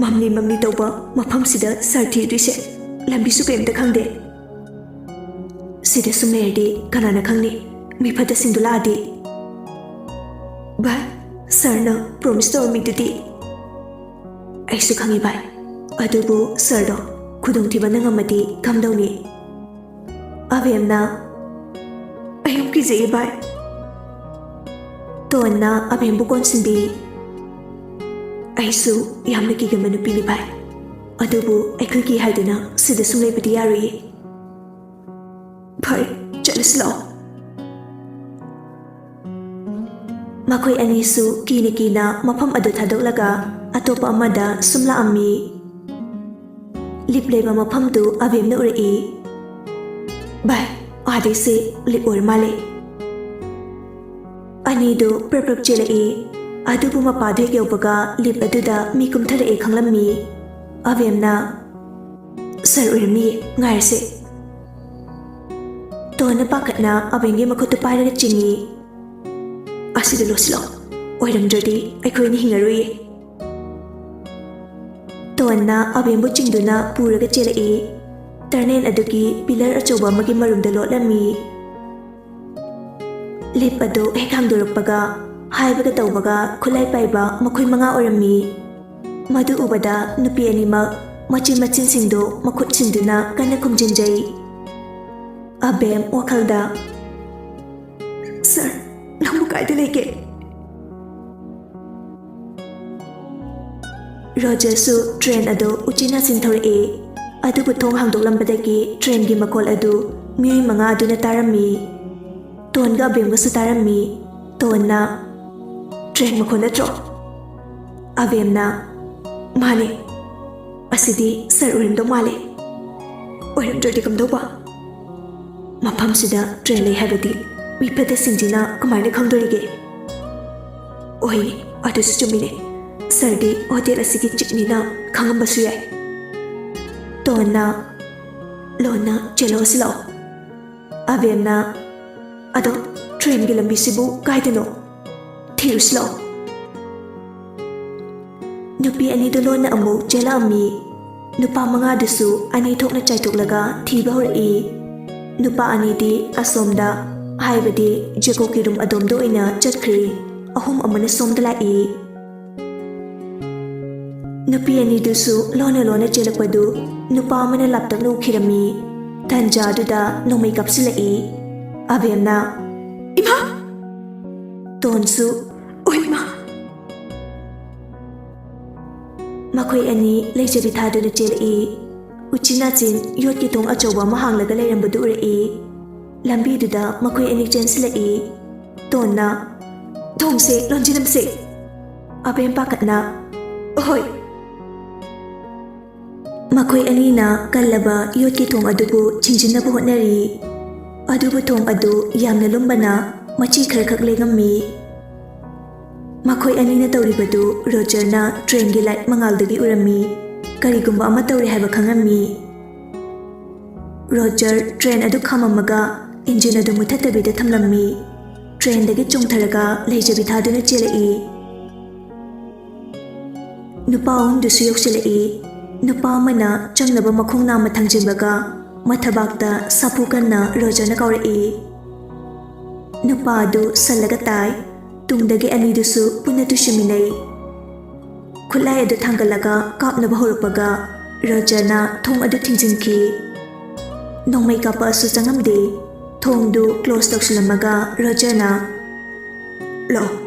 ꯃꯝꯂꯤ ꯃꯝꯂꯤ ꯇꯧꯕ ꯃꯐꯝꯁꯤꯗ ꯁꯥꯔ ꯊꯤꯗꯣꯏꯁꯦ? ꯂꯝꯕꯤꯁꯨ ꯀꯔꯤꯝꯇ ꯈꯪꯗꯦ꯫ ꯁꯤꯗ ꯁꯨꯝ ꯂꯩꯔꯗꯤ ꯀꯅꯥꯅ ꯈꯪꯅꯤ, ꯃꯤ ꯐꯠꯇꯁꯤꯡꯗꯨ ꯂꯥꯛꯑꯗꯤ?" "ꯚꯥꯏ, ꯁꯥꯔꯅ ꯄ꯭ꯔꯣꯃꯤꯁ ꯇꯧꯔꯝꯃꯤꯗꯨꯗꯤ?" "ꯑꯩꯁꯨ ꯈꯪꯉꯤ ꯚꯥꯏ, ꯑꯗꯨꯕꯨ ꯁꯥꯔꯗꯣ ꯈꯨꯗꯣꯡꯊꯤꯕ ꯅꯪꯉꯝꯃꯗꯤ ꯀꯝꯗꯧꯅꯤ?" ꯑꯕꯦꯝꯅ, "ꯑꯩ ꯌꯥꯝ ꯀꯤꯖꯩꯌꯦ ꯚꯥꯏ꯫" ꯇꯣꯟꯅ ꯑꯕꯦꯝꯕꯨ ꯀꯣꯟꯁꯤꯟꯕꯤ꯫ "ꯑꯩꯁꯨ ꯌꯥꯝꯅ ꯀꯤꯒꯟꯕ ꯅꯨꯄꯤꯅꯤ ꯚꯥꯏ, ꯑꯗꯨꯕꯨ ꯑꯩꯈꯣꯏꯒꯤ ꯍꯥꯏꯗꯨꯅ ꯁꯤꯗ ꯁꯨꯝ ꯂꯩꯕꯗꯤ ꯌꯥꯔꯣꯏꯌꯦ꯫ ꯐꯔꯦ, ꯆꯠꯂꯁꯤ ꯂꯥꯛꯑꯣ꯫" ꯃꯈꯣꯏ ꯑꯅꯤꯁꯨ ꯀꯤꯅ ꯀꯤꯅ ꯃꯐꯝ ꯑꯗꯨ ꯊꯥꯗꯣꯛꯂꯒ ꯑꯇꯣꯞꯄ ꯑꯃꯗ ꯁꯨꯝ ꯂꯥꯛꯑꯝꯃꯤ꯫ ꯂꯤꯞ ꯂꯩꯕ ꯃꯐꯝꯗꯨ ꯑꯕꯦꯝꯅ ꯎꯔꯛꯏ꯫ "ꯚꯥꯏ, ꯑꯥꯗꯩꯁꯦ ꯂꯤꯞ ꯑꯣꯏꯔ ꯃꯥꯜꯂꯦ꯫" ꯑꯅꯤꯗꯨ ꯄ꯭ꯔꯞ ꯄ꯭ꯔꯞ ꯆꯦꯜꯂꯛꯏ꯫ ꯑꯗꯨꯕꯨ ꯃꯄꯥꯗꯨ ꯍꯦꯛ ꯌꯧꯕꯒ ꯂꯤꯞ ꯑꯗꯨꯗ ꯃꯤ ꯀꯨꯝꯊꯔꯛꯑꯦ ꯈꯪꯂꯝꯃꯤ꯫ ꯑꯕꯦꯝꯅ, "ꯁꯥꯔ ꯑꯣꯏꯔꯝꯅꯤꯌꯦ, ꯉꯥꯏꯔꯁꯦ꯫" ꯇꯣꯟꯅ ꯄꯥꯈꯠꯅ ꯑꯕꯦꯝꯒꯤ ꯃꯈꯨꯠꯇꯨ ꯄꯥꯏꯔꯒ ꯆꯤꯡꯏ꯫ "ꯑꯁꯤꯗ ꯂꯣꯠꯁꯤꯜꯂꯣ, ꯑꯣꯏꯔꯝꯗ꯭ꯔꯗꯤ ꯑꯩꯈꯣꯏ ꯑꯅꯤ ꯍꯤꯡꯉꯔꯣꯏꯌꯦ꯫" ꯇꯣꯟꯅ ꯑꯕꯦꯝꯕꯨ ꯆꯤꯡꯗꯨꯅ ꯄꯨꯔꯒ ꯆꯦꯜꯂꯛꯏ꯫ ꯇꯔꯅꯦꯜ ꯑꯗꯨꯒꯤ ꯄꯤꯂꯔ ꯑꯆꯧꯕ ꯑꯃꯒꯤ ꯃꯔꯨꯝꯗ ꯂꯣꯠꯂꯝꯃꯤ꯫ ꯂꯤꯞ ꯑꯗꯨ ꯍꯦꯛ ꯍꯥꯡꯗꯣꯔꯛꯄꯒ, ꯍꯥꯏꯕꯒ ꯇꯧꯕꯒ ꯈꯨꯠꯂꯥꯏ ꯄꯥꯏꯕ ꯃꯈꯣꯏ ꯃꯉꯥ ꯑꯣꯏꯔꯝꯃꯤ꯫ ꯃꯗꯨ ꯎꯕꯗ ꯅꯨꯄꯤ ꯑꯅꯤꯃꯛ ꯃꯆꯤꯟ ꯃꯆꯤꯟꯁꯤꯡꯗꯨ ꯃꯈꯨꯠ ꯁꯤꯟꯗꯨꯅ ꯀꯟꯅ ꯈꯨꯝꯖꯤꯟꯖꯩ꯫ ꯑꯕꯦꯝ ꯋꯥꯈꯜꯗ, "ꯁꯥꯔ, ꯅꯪꯕꯨ ꯀꯥꯏꯗ ꯂꯩꯒꯦ?" ꯔꯣꯖꯔꯁꯨ ꯇ꯭ꯔꯦꯟ ꯑꯗꯨ ꯎꯆꯤꯟ ꯅꯥꯆꯤꯟ ꯊꯧꯔꯛꯏ꯫ ꯑꯗꯨꯕꯨ ꯊꯣꯡ ꯍꯥꯡꯗꯣꯛꯂꯝꯕꯗꯒꯤ ꯇ꯭ꯔꯦꯟꯒꯤ ꯃꯈꯣꯜ ꯑꯗꯨ ꯃꯤꯑꯣꯏ ꯃꯉꯥ ꯑꯗꯨꯅ ꯇꯥꯔꯝꯃꯤ꯫ ꯇꯣꯟꯒ ꯑꯕꯦꯝꯒꯁꯨ ꯇꯥꯔꯝꯃꯤ꯫ ꯇꯣꯟꯅ, "ꯇ꯭ꯔꯦꯟ ꯃꯈꯣꯜ ꯅꯠꯇ꯭ꯔꯣ?" ꯑꯕꯦꯝꯅ, "ꯃꯥꯅꯦ꯫ ꯑꯁꯤꯗꯤ ꯁꯥꯔ ꯑꯣꯏꯔꯝꯗꯧ ꯃꯥꯜꯂꯦ꯫ ꯑꯣꯏꯔꯝꯗ꯭ꯔꯗꯤ ꯀꯝꯗꯧꯕ? ꯃꯐꯝꯁꯤꯗ ꯇ꯭ꯔꯦꯟ ꯂꯩ ꯍꯥꯏꯕꯗꯤ ꯃꯤ ꯐꯠꯇꯁꯤꯡꯁꯤꯅ ꯀꯃꯥꯏꯅ ꯈꯪꯗꯣꯔꯤꯒꯦ? ꯑꯣꯏꯅꯦ, ꯑꯗꯨꯁꯨ ꯆꯨꯝꯃꯤꯅꯦ꯫ ꯁꯥꯔꯗꯤ ꯍꯣꯇꯦꯜ ꯑꯁꯤꯒꯤ ꯆꯤꯞꯅꯤꯅ ꯈꯪꯉꯝꯕꯁꯨ ꯌꯥꯏ꯫" ꯇꯣꯟꯅ, "ꯂꯣꯟꯅ ꯆꯦꯜꯍꯧꯁꯤ ꯂꯥꯛꯑꯣ꯫" ꯑꯕꯦꯝꯅ, "ꯑꯗꯣ ꯇ꯭ꯔꯦꯟꯒꯤ ꯂꯝꯕꯤꯁꯤꯕꯨ ꯀꯥꯏꯗꯅꯣ? ꯊꯤꯔꯨꯁꯤ ꯂꯥꯛꯑꯣ꯫" ꯅꯨꯄꯤ ꯑꯅꯤꯗꯨ ꯂꯣꯟꯅ ꯑꯃꯨꯛ ꯆꯦꯜꯂꯛꯑꯝꯃꯤ꯫ ꯅꯨꯄꯥ ꯃꯉꯥꯗꯨꯁꯨ ꯑꯅꯤ ꯊꯣꯛꯅ ꯆꯥꯏꯊꯣꯛꯂꯒ ꯊꯤꯕ ꯍꯧꯔꯛꯏ꯫ ꯅꯨꯄꯥ ꯑꯅꯤꯗꯤ ꯑꯁꯣꯝꯗ, ꯍꯥꯏꯕꯗꯤ ꯖꯦꯀꯣꯕꯀꯤ ꯔꯨꯝ ꯑꯗꯣꯝꯗ ꯑꯣꯏꯅ ꯆꯠꯈ꯭ꯔꯦ꯫ ꯑꯍꯨꯝ ꯑꯃꯅ ꯁꯣꯝꯗ ꯂꯥꯛꯏ꯫ ꯅꯨꯄꯤ ꯑꯅꯤꯗꯨꯁꯨ ꯂꯣꯟꯅ ꯂꯣꯟꯅ ꯆꯦꯜꯂꯛꯄꯗꯨ ꯅꯨꯄꯥ ꯑꯃꯅ ꯂꯥꯞꯇꯛꯅ ꯎꯈꯤꯔꯝꯃꯤ꯫ ꯇꯟꯖꯥꯗꯨꯗ ꯅꯣꯡꯃꯩ ꯀꯥꯞꯁꯤꯜꯂꯛꯏ꯫ ꯑꯕꯦꯝꯅ, "ꯏꯃꯥ!" ꯇꯣꯟꯁꯨ, "ꯑꯣ ꯏꯃꯥ!" ꯃꯈꯣꯏ ꯑꯅꯤ ꯂꯩꯖꯕꯤ ꯊꯥꯗꯨꯅ ꯆꯦꯜꯂꯛꯏ꯫ ꯎꯆꯤꯟ ꯅꯥꯆꯤꯟ ꯌꯣꯠꯀꯤ ꯊꯣꯡ ꯑꯆꯧꯕ ꯑꯃ ꯍꯥꯡꯂꯒ ꯂꯩꯔꯝꯕꯗꯨ ꯎꯔꯛꯏ꯫ ꯂꯝꯕꯤꯗꯨꯗ ꯃꯈꯣꯏ ꯑꯅꯤ ꯆꯦꯟꯁꯤꯜꯂꯛꯏ꯫ ꯇꯣꯟꯅ, "ꯊꯣꯡꯁꯦ ꯂꯣꯟꯁꯤꯜꯂꯝꯁꯦ꯫" ꯑꯕꯦꯝ ꯄꯥꯈꯠꯅ, "ꯍꯣꯏ꯫" ꯃꯈꯣꯏ ꯑꯅꯤꯅ ꯀꯜꯂꯕ ꯌꯣꯠꯀꯤ ꯊꯣꯡ ꯑꯗꯨꯕꯨ ꯊꯤꯡꯖꯤꯟꯅꯕ ꯍꯣꯠꯅꯔꯤ꯫ ꯑꯗꯨꯕꯨ ꯊꯣꯡ ꯑꯗꯨ ꯌꯥꯝꯅ ꯂꯨꯝꯕꯅ ꯃꯆꯤ ꯈꯔꯈꯛ ꯂꯦꯡꯉꯝꯃꯤ꯫ ꯃꯈꯣꯏ ꯑꯅꯤꯅ ꯇꯧꯔꯤꯕꯗꯨ ꯔꯣꯖꯔꯅ ꯇ꯭ꯔꯦꯟꯒꯤ ꯂꯥꯏꯠ ꯃꯉꯥꯜꯗꯒꯤ ꯎꯔꯝꯃꯤ꯫ ꯀꯔꯤꯒꯨꯝꯕ ꯑꯃ ꯇꯧꯔꯦ ꯍꯥꯏꯕ ꯈꯪꯉꯝꯃꯤ꯫ ꯔꯣꯖꯔ ꯇ꯭ꯔꯦꯟ ꯑꯗꯨ ꯈꯥꯝꯃꯝꯃꯒ ꯏꯟꯖꯤꯟ ꯑꯗꯨ ꯃꯨꯊꯠꯇꯕꯤꯗ ꯊꯝꯂꯝꯃꯤ꯫ ꯇ꯭ꯔꯦꯟꯗꯒꯤ ꯆꯣꯡꯊꯔꯒ ꯂꯩꯖꯕꯤ ꯊꯥꯗꯨꯅ ꯆꯦꯜꯂꯛꯏ꯫ ꯅꯨꯄꯥ ꯑꯍꯨꯝꯗꯨꯁꯨ ꯌꯧꯁꯤꯜꯂꯛꯏ꯫ ꯅꯨꯄꯥ ꯑꯃꯅ ꯆꯪꯅꯕ ꯃꯈꯣꯡ ꯅꯥꯝꯃ ꯊꯥꯡꯖꯤꯟꯕꯒ ꯃꯊꯕꯥꯛꯇ ꯁꯥꯐꯨ ꯀꯟꯅ ꯔꯣꯖꯔꯅ ꯀꯥꯎꯔꯛꯏ꯫ ꯅꯨꯄꯥ ꯑꯗꯨ ꯁꯜꯂꯒ ꯇꯥꯏ꯫ ꯇꯨꯡꯗꯒꯤ ꯑꯅꯤꯗꯨꯁꯨ ꯄꯨꯟꯅ ꯇꯨꯁꯤꯟꯃꯤꯟꯅꯩ꯫ ꯈꯨꯠꯂꯥꯏ ꯑꯗꯨ ꯊꯥꯡꯒꯠꯂꯒ ꯀꯥꯞꯅꯕ ꯍꯧꯔꯛꯄꯒ ꯔꯣꯖꯔꯅ ꯊꯣꯡ ꯑꯗꯨ ꯊꯤꯡꯖꯤꯟꯈꯤ꯫ ꯅꯣꯡꯃꯩ ꯀꯥꯞꯄꯛꯑꯁꯨ ꯆꯪꯉꯝꯗꯦ꯫ ꯊꯣꯡꯗꯨ ꯀ꯭ꯂꯣꯁ ꯇꯧꯁꯤꯜꯂꯝꯃꯒ ꯔꯣꯖꯔꯅ, "ꯂꯥꯛꯑꯣ꯫"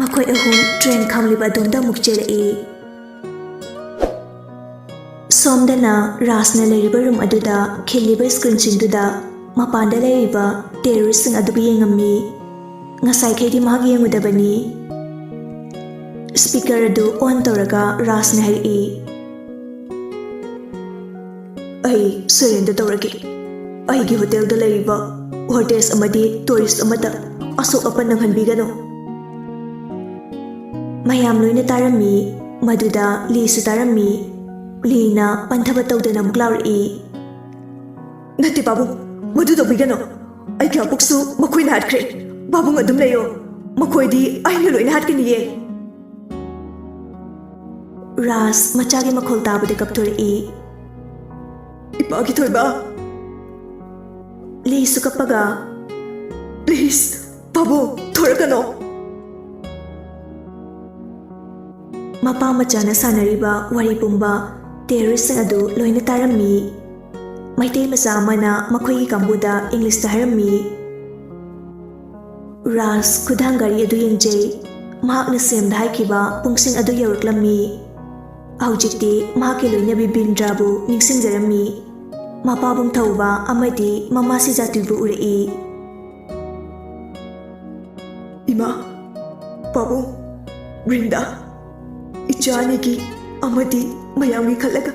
ꯃꯈꯣꯏ ꯑꯍꯨꯝ ꯇ꯭ꯔꯦꯟ ꯈꯥꯝꯂꯤꯕ ꯑꯗꯣꯝꯗ ꯑꯃꯨꯛ ꯆꯦꯜꯂꯛꯏ꯫ ꯁꯣꯝꯗꯅ ꯔꯥꯖꯅ ꯂꯩꯔꯤꯕ ꯔꯨꯝ ꯑꯗꯨꯗ ꯈꯤꯜꯂꯤꯕ ꯁ꯭ꯀ꯭ꯔꯤꯟꯁꯤꯡꯗꯨꯗ ꯃꯄꯥꯟꯗ ꯂꯩꯔꯤꯕ ꯇꯦꯔꯣꯔꯤꯁ꯭ꯠꯁꯤꯡ ꯑꯗꯨꯕꯨ ꯌꯦꯡꯉꯝꯃꯤ꯫ ꯉꯁꯥꯏꯈꯩꯗꯤ ꯃꯍꯥꯛ ꯌꯦꯡꯉꯨꯗꯕꯅꯤ꯫ ꯁ꯭ꯄꯤꯀꯔ ꯑꯗꯨ ꯑꯣꯟ ꯇꯧꯔꯒ ꯔꯥꯖꯅ ꯍꯥꯏꯔꯛꯏ, "ꯑꯩ ꯁꯔꯦꯟꯗꯔ ꯇꯧꯔꯒꯦ꯫ ꯑꯩꯒꯤ ꯍꯣꯇꯦꯜꯗ ꯂꯩꯔꯤꯕ ꯍꯣꯁꯇꯦꯖ ꯑꯃꯗꯤ ꯇꯨꯔꯤꯁ꯭ꯠ ꯑꯃꯠꯇ ꯑꯁꯣꯛ ꯑꯄꯟ ꯅꯪꯍꯟꯕꯤꯒꯅꯨ꯫" ꯃꯌꯥꯝ ꯂꯣꯏꯅ ꯇꯥꯔꯝꯃꯤ꯫ ꯃꯗꯨꯗ ꯂꯤꯁꯨ ꯇꯥꯔꯝꯃꯤ꯫ ꯂꯤꯅ ꯄꯟꯊꯕ ꯇꯧꯗꯅ ꯑꯃꯨꯛ ꯂꯥꯎꯔꯛꯏ, "ꯅꯠꯇꯦ ꯄꯥꯕꯨꯡ, ꯃꯗꯨ ꯇꯧꯕꯤꯒꯅꯨ꯫ ꯑꯩꯒꯤ ꯑꯕꯣꯛꯁꯨ ꯃꯈꯣꯏꯅ ꯍꯥꯠꯈ꯭ꯔꯦ꯫ ꯄꯥꯕꯨꯡ ꯑꯗꯨꯝ ꯂꯩꯌꯣ꯫ ꯃꯈꯣꯏꯗꯤ ꯑꯩꯅ ꯂꯣꯏꯅ ꯍꯥꯠꯀꯅꯤꯌꯦ꯫" ꯔꯥꯖ ꯃꯆꯥꯒꯤ ꯃꯈꯣꯜ ꯇꯥꯕꯗ ꯀꯞꯊꯣꯔꯛꯏ꯫ "ꯏꯄꯥꯒꯤ ꯊꯣꯏꯕ꯫" ꯂꯤꯁꯨ ꯀꯞꯄꯒ, "Please, ꯄꯥꯕꯨꯡ, ꯊꯣꯔꯛꯀꯅꯣ꯫" ꯃꯄꯥ ꯃꯆꯥꯅ ꯁꯥꯟꯅꯔꯤꯕ ꯋꯥꯔꯤ ꯄꯨꯝꯕ ꯇꯦꯔꯣꯔꯤꯁ꯭ꯠꯁꯤꯡ ꯑꯗꯨ ꯂꯣꯏꯅ ꯇꯥꯔꯝꯃꯤ꯫ ꯃꯩꯇꯩ ꯃꯆꯥ ꯑꯃꯅ ꯃꯈꯣꯏꯒꯤ ꯀꯥꯡꯕꯨꯗ ꯏꯪꯂꯤꯁꯇ ꯍꯥꯏꯔꯝꯃꯤ꯫ ꯔꯥꯖ ꯈꯨꯗꯥꯡ ꯘꯔꯤ ꯑꯗꯨ ꯌꯦꯡꯖꯩ꯫ ꯃꯍꯥꯛꯅ ꯁꯦꯝꯗ ꯍꯥꯏꯈꯤꯕ ꯄꯨꯡꯁꯤꯡ ꯑꯗꯨ ꯌꯧꯔꯛꯂꯝꯃꯤ꯫ ꯍꯧꯖꯤꯛꯇꯤ ꯃꯍꯥꯛꯀꯤ ꯂꯣꯏꯅꯕꯤ ꯕꯤꯟꯗ꯭ꯔꯥꯕꯨ ꯅꯤꯡꯁꯤꯡꯖꯔꯝꯃꯤ꯫ ꯃꯄꯥꯕꯨꯡ ꯊꯧꯕ ꯑꯃꯗꯤ ꯃꯃꯥ ꯁꯤꯖꯥꯇꯨꯏꯕꯨ ꯎꯔꯛꯏ꯫ ꯏꯃꯥ, ꯄꯥꯕꯨꯡ, ꯕ꯭ꯔꯤꯟꯗꯥ, ꯏꯆꯥ ꯑꯅꯤꯒꯤ ꯑꯃꯗꯤ ꯃꯌꯥꯝꯒꯤ ꯈꯜꯂꯒ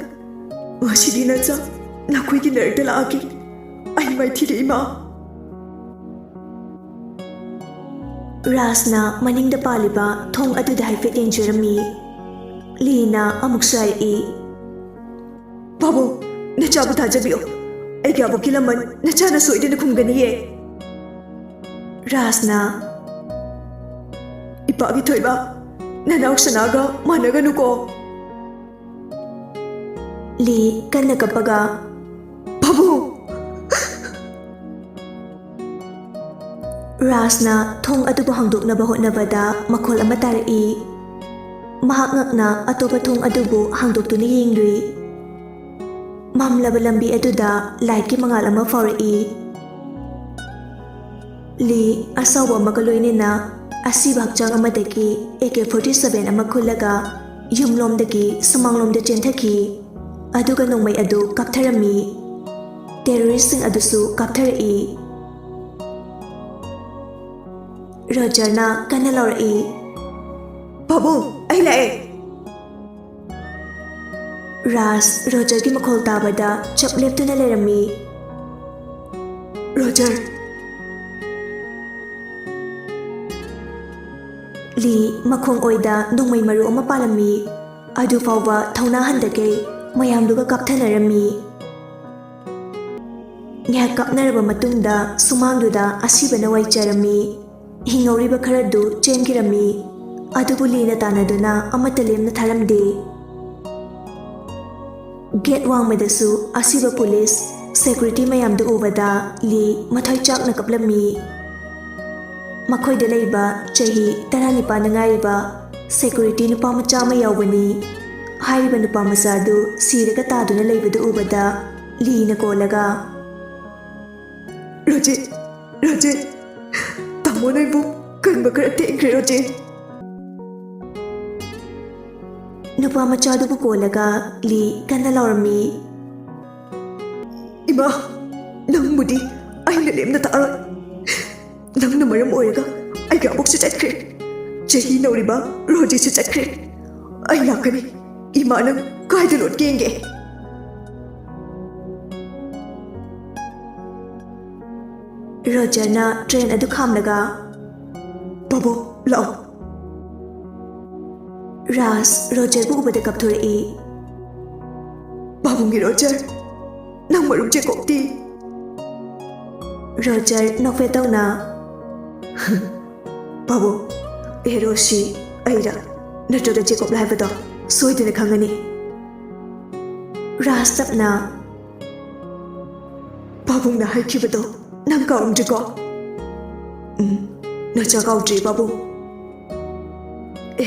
ꯉꯁꯤꯗꯤ ꯅꯆꯥ ꯅꯈꯣꯏꯒꯤ ꯂꯥꯏꯔꯤꯛꯇ ꯂꯥꯛꯑꯒꯦ꯫ ꯑꯩ ꯃꯥꯏꯊꯤꯔꯦ, ꯏꯃꯥ꯫ ꯔꯥꯖꯅ ꯃꯅꯤꯡꯗ ꯄꯥꯜꯂꯤꯕ ꯊꯣꯡ ꯑꯗꯨꯗ ꯍꯥꯏꯐꯦꯠ ꯌꯦꯡꯖꯔꯝꯃꯤ꯫ ꯂꯤꯅ ꯑꯃꯨꯛꯁꯨ ꯍꯥꯏꯔꯛꯏ, "ꯄꯥꯕꯨꯡ, ꯅꯆꯥꯕꯨ ꯊꯥꯖꯕꯤꯌꯨ꯫ ꯑꯩꯒꯤ ꯑꯕꯣꯛꯀꯤ ꯂꯃꯟ ꯅꯆꯥꯅ ꯁꯣꯏꯗꯅ ꯈꯨꯝꯒꯅꯤꯌꯦ꯫" ꯔꯥꯖꯅ, "ꯏꯄꯥꯒꯤ ꯊꯣꯏꯕ, ꯅꯅꯥꯎ ꯁꯅꯥꯒ ꯃꯥꯟꯅꯒꯅꯨꯀꯣ꯫" ꯂꯤ ꯀꯟꯅ ꯀꯞꯄꯒ, "ꯄꯥꯕꯨꯡ!" ꯔꯥꯖꯅ ꯊꯣꯡ ꯑꯗꯨꯕꯨ ꯍꯥꯡꯗꯣꯛꯅꯕ ꯍꯣꯠꯅꯕꯗ ꯃꯈꯣꯜ ꯑꯃ ꯇꯥꯔꯛꯏ꯫ ꯃꯍꯥꯛ ꯉꯛꯅ ꯑꯇꯣꯞꯄ ꯊꯣꯡ ꯑꯗꯨꯕꯨ ꯍꯥꯡꯗꯣꯛꯇꯨꯅ ꯌꯦꯡꯂꯨꯏ꯫ ꯃꯝꯂꯕ ꯂꯝꯕꯤ ꯑꯗꯨꯗ ꯂꯥꯏꯠꯀꯤ ꯃꯉꯥꯜ ꯑꯃ ꯐꯥꯎꯔꯛꯏ꯫ ꯂꯤ ꯑꯁꯥꯎꯕ ꯑꯃꯒ ꯂꯣꯏꯅꯅ ꯑꯁꯤꯕ ꯍꯛꯆꯥꯡ ꯑꯃꯗꯒꯤ ꯑꯦ ꯀꯦ ꯐꯣꯔꯇꯤ ꯁꯚꯦꯟ ꯑꯃ ꯈꯨꯜꯂꯒ ꯌꯨꯝꯂꯣꯝꯗꯒꯤ ꯁꯨꯃꯥꯡꯂꯣꯝꯗ ꯆꯦꯟꯊꯈꯤ꯫ ꯑꯗꯨꯒ ꯅꯣꯡꯃꯩ ꯑꯗꯨ ꯀꯥꯞꯊꯔꯝꯃꯤ꯫ ꯇꯦꯔꯣꯔꯤꯁꯁꯤꯡ ꯑꯗꯨꯁꯨ ꯀꯥꯞꯊꯔꯛꯏ꯫ ꯔꯣꯖꯔꯅ ꯀꯟꯅ ꯂꯥꯎꯔꯛꯏ, "ꯄꯥꯕꯨꯡ, ꯑꯩ ꯂꯥꯛꯑꯦ!" ꯔꯥꯖ ꯔꯣꯖꯔꯒꯤ ꯃꯈꯣꯜ ꯇꯥꯕꯗ ꯆꯞ ꯂꯦꯞꯇꯨꯅ ꯂꯩꯔꯝꯃꯤ꯫ "ꯔꯣꯖꯔ!" ꯂꯤ ꯃꯈꯣꯡ ꯑꯣꯏꯗ ꯅꯣꯡꯃꯩ ꯃꯔꯨ ꯑꯃ ꯄꯥꯜꯂꯝꯃꯤ꯫ ꯑꯗꯨ ꯐꯥꯎꯕ ꯊꯧꯅꯥ ꯍꯟꯗꯈꯩ ꯃꯌꯥꯝꯗꯨꯒ ꯀꯥꯞꯊꯅꯔꯝꯃꯤ꯫ ꯉꯥꯏꯍꯥꯛ ꯀꯥꯞꯅꯔꯕ ꯃꯇꯨꯡꯗ ꯁꯨꯃꯥꯡꯗꯨꯗ ꯑꯁꯤꯕꯅ ꯋꯥꯏꯆꯔꯝꯃꯤ꯫ ꯍꯤꯡꯍꯧꯔꯤꯕ ꯈꯔꯗꯨ ꯆꯦꯟꯈꯤꯔꯝꯃꯤ꯫ ꯑꯗꯨꯕꯨ ꯂꯤꯅ ꯇꯥꯟꯅꯗꯨꯅ ꯑꯃꯠꯇ ꯂꯦꯝꯅ ꯊꯥꯔꯝꯗꯦ꯫ ꯒꯦꯠ ꯋꯥꯡꯃꯗꯁꯨ ꯑꯁꯤꯕ ꯄꯨꯂꯤꯁ ꯁꯦꯀ꯭ꯌꯨꯔꯤꯇꯤ ꯃꯌꯥꯝꯗꯨ ꯎꯕꯗ ꯂꯤ ꯃꯊ꯭ꯋꯥꯏ ꯆꯥꯛꯅ ꯀꯞꯂꯝꯃꯤ꯫ ꯃꯈꯣꯏꯗ ꯂꯩꯕ ꯆꯍꯤ ꯇꯔꯥꯅꯤꯄꯥꯟꯗ ꯉꯥꯏꯔꯤꯕ ꯁꯦꯀ꯭ꯌꯨꯔꯤꯇꯤ ꯅꯨꯄꯥ ꯃꯆꯥ ꯑꯃ ꯌꯥꯎꯕꯅꯤ꯫ ꯍꯥꯏꯔꯤꯕ ꯅꯨꯄꯥ ꯃꯆꯥ ꯑꯗꯨ ꯁꯤꯔꯒ ꯇꯥꯗꯨꯅ ꯂꯩꯕꯗꯨ ꯎꯕꯗ ꯂꯤꯅ ꯀꯣꯜꯂꯒ, "ꯔꯣꯖꯦ, ꯔꯣꯖꯦ, ꯇꯥꯃꯣ ꯅꯣꯏꯕꯨ ꯀꯟꯕ ꯈꯔ ꯊꯦꯡꯈ꯭ꯔꯦ, ꯔꯣꯖꯦ꯫" ꯅꯨꯄꯥ ꯃꯆꯥꯗꯨꯕꯨ ꯀꯣꯜꯂꯒ ꯂꯤ ꯀꯟꯅ ꯂꯥꯎꯔꯝꯃꯤ꯫ "ꯏꯃꯥ, ꯅꯪꯕꯨꯗꯤ ꯑꯩꯅ ꯂꯦꯝꯅ ꯊꯥꯔꯣꯏ꯫ ꯅꯪꯅ ꯃꯔꯝ ꯑꯣꯏꯔꯒ ꯑꯩ ꯀꯌꯥꯃꯨꯛꯁꯨ ꯆꯠꯈ꯭ꯔꯦ꯫ ꯆꯍꯤ ꯅꯧꯔꯤꯕ ꯔꯣꯖꯤꯁꯨ ꯆꯠꯈ꯭ꯔꯦ꯫ ꯑꯩ ꯂꯥꯛꯀꯅꯤ꯫ ꯏꯃꯥ, ꯅꯪ ꯀꯥꯏꯗ ꯂꯣꯠꯀꯦ ꯌꯦꯡꯒꯦ꯫ ꯔꯣꯖꯔꯅ ꯇ꯭ꯔꯦꯟ ꯑꯗꯨ ꯈꯥꯝꯂꯒ, "ꯄꯥꯕꯨꯡ, ꯂꯥꯛꯑꯣ꯫" ꯔꯥꯖ ꯔꯣꯖꯔꯕꯨ ꯎꯕꯗ ꯀꯞꯊꯣꯔꯛꯏ꯫ "ꯄꯥꯕꯨꯡꯒꯤ ꯔꯣꯖꯔ, ꯅꯪ ꯃꯔꯨꯞ ꯖꯦꯀꯣꯕꯇꯤ?" ꯔꯣꯖꯔ ꯅꯣꯛꯐꯦꯠ ꯇꯧꯅ, "ꯄꯥꯕꯨꯡ, ꯍꯦꯔꯣꯁꯤ ꯑꯩꯔ ꯅꯠꯇ꯭ꯔꯒ ꯖꯦꯀꯣꯕꯂ ꯍꯥꯏꯕꯗꯣ ꯁꯣꯏꯗꯅ ꯈꯪꯒꯅꯤ꯫" ꯔꯥꯖ ꯇꯞꯅ, "ꯄꯥꯕꯨꯡꯅ ꯍꯥꯏꯈꯤꯕꯗꯣ ꯅꯪ ꯀꯥꯎꯔꯝꯗ꯭ꯔꯤꯀꯣ?" "ꯎꯝ, ꯅꯆꯥ ꯀꯥꯎꯗ꯭ꯔꯤ, ꯄꯥꯕꯨꯡ꯫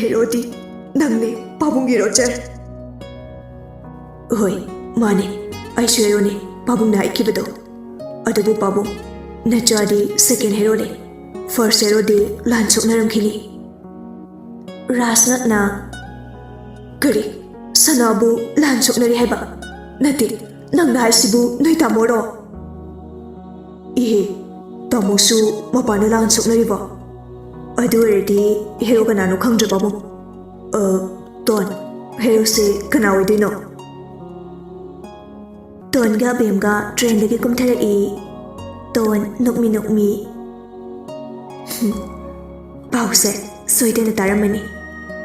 ꯍꯦꯔꯣꯗꯤ ꯅꯪꯅꯦ, ꯄꯥꯕꯨꯡꯒꯤ ꯔꯣꯖꯔ꯫" "ꯍꯣꯏ, ꯃꯥꯅꯦ, ꯑꯩꯁꯨ ꯍꯦꯔꯣꯅꯦ, ꯄꯥꯕꯨꯡꯅ ꯍꯥꯏꯈꯤꯕꯗꯣ꯫ ꯑꯗꯨꯕꯨ ꯄꯥꯕꯨꯡ, ꯅꯆꯥꯗꯤ ꯁꯦꯀꯦꯟ ꯍꯦꯔꯣꯅꯦ, ꯐꯥꯔꯁ ꯍꯦꯔꯣꯗꯤ ꯂꯥꯟ ꯁꯣꯛꯅꯔꯝꯈꯤꯅꯤ꯫" ꯔꯥꯖ ꯉꯛꯅ, "ꯀꯔꯤ? ꯁꯅꯥꯕꯨ ꯂꯥꯟ ꯁꯣꯛꯅꯔꯤ ꯍꯥꯏꯕ? ꯅꯠꯇꯦ, ꯅꯪꯅ ꯍꯥꯏꯁꯤꯕꯨ ꯅꯣꯏ ꯇꯥꯃꯣꯔꯣ?" "ꯏꯍꯦ, ꯇꯥꯃꯣꯁꯨ ꯃꯄꯥꯟꯗ ꯂꯥꯟ ꯁꯣꯛꯅꯔꯤꯕꯣ? ꯑꯗꯨ ꯑꯣꯏꯔꯗꯤ ꯍꯦꯔꯣ ꯀꯅꯥꯅꯣ ꯈꯪꯗ꯭ꯔꯦ, ꯄꯥꯕꯨꯡ꯫ ꯑ, ꯇꯣꯟ, ꯍꯦꯔꯣꯁꯦ ꯀꯅꯥ ꯑꯣꯏꯗꯣꯏꯅꯣ?" ꯇꯣꯟꯒ ꯑꯕꯦꯝꯒ ꯇ꯭ꯔꯦꯟꯗꯒꯤ ꯀꯨꯝꯊꯔꯛꯏ꯫ ꯇꯣꯟ ꯅꯣꯛꯃꯤ ꯅꯣꯛꯃꯤ, "ꯍꯨꯝ, ꯄꯥꯎꯁꯦ ꯁꯣꯏꯗꯅ ꯇꯥꯔꯝꯃꯅꯤ꯫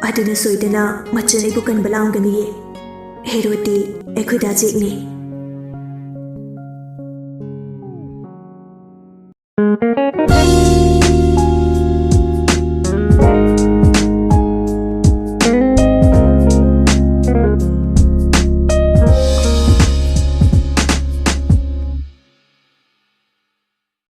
ꯑꯗꯨꯅ ꯁꯣꯏꯗꯅ ꯃꯆꯟ ꯑꯩꯕꯨ ꯀꯟꯕ ꯂꯥꯛꯑꯝꯒꯅꯤꯌꯦ꯫ ꯍꯦꯔꯣꯗꯤ ꯑꯩꯈꯣꯏ ꯗꯥ ꯖꯦꯛꯅꯦ,